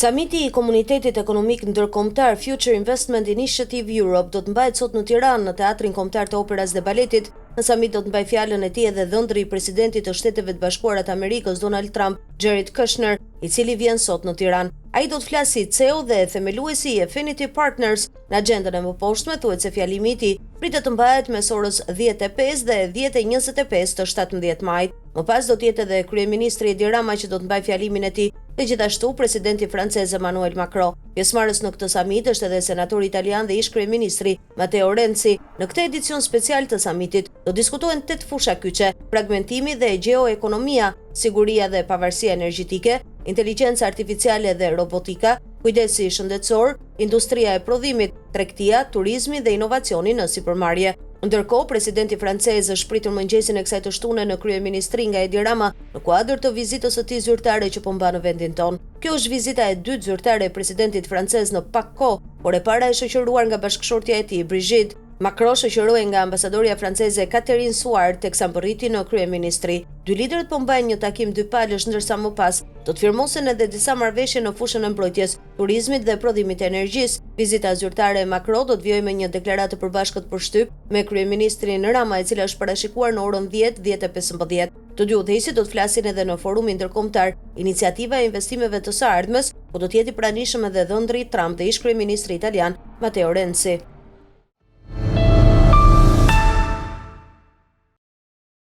Samiti i Komunitetit Ekonomik Ndërkombëtar Future Investment Initiative Europe do të mbahet sot në Tiranë, në Teatrin Kombëtar të Operas dhe Baletit. Në samit do të mbajë fjalën e tij edhe dhëndri i presidentit të Shteteve të Bashkuara të Amerikës, Donald Trump, Jared Kushner, i cili vjen sot në Tiranë. Ai do të flasë si CEO dhe themeluesi i Affinity Partners. Në axhendën e mëposhtme thuhet se fjalimi i tij pritet të mbahet mes orës 10:05 dhe 10:25 të 17 majit. Më pas do të jetë edhe kryeministri Edi Rama që do të mbajë fjalimin e tij dhe gjithashtu presidenti francez Emmanuel Macron. Pjesëmarrës në këtë samit është edhe senatori italian dhe ish-kryeministri Matteo Renzi. Në këtë edicion special të samitit do diskutohen 8 fusha kyçe: fragmentimi dhe gjeoekonomia, siguria dhe pavarësia energjetike, inteligjenca artificiale dhe robotika, kujdesi shëndetësor, industria e prodhimit, tregtia, turizmi dhe inovacioni në sipërmarrje. Ndërkohë, presidenti francez është pritur mëngjesin e kësaj të shtune në kryeministri nga Edi Rama në kuadër të vizitës së tij zyrtare që po mban në vendin tonë. Kjo është vizita e dytë zyrtare e presidentit francez në pak kohë, por e para e shoqëruar nga bashkëshortja e tij, Brigitte. Macron shoqërohej nga ambasadorja franceze Catherine Suard teksa mbërriti në kryeministri. Dy liderët po mbajnë një takim dypalësh ndërsa më pas do të firmosen edhe disa marrëveshje në fushën e mbrojtjes, turizmit dhe prodhimit të energjisë. Vizita zyrtare e Macron do të vijojë me një deklaratë të përbashkët për shtyp me kryeministrin Rama, e cila është parashikuar në orën 10, 10:15. Të dy udhëheqësit do të flasin edhe në forumin ndërkombëtar Iniciativa e Investimeve të së Ardhmes, ku do të jetë i pranishëm edhe dhëndri i Trump dhe ish-kryeministri italian Matteo Renzi.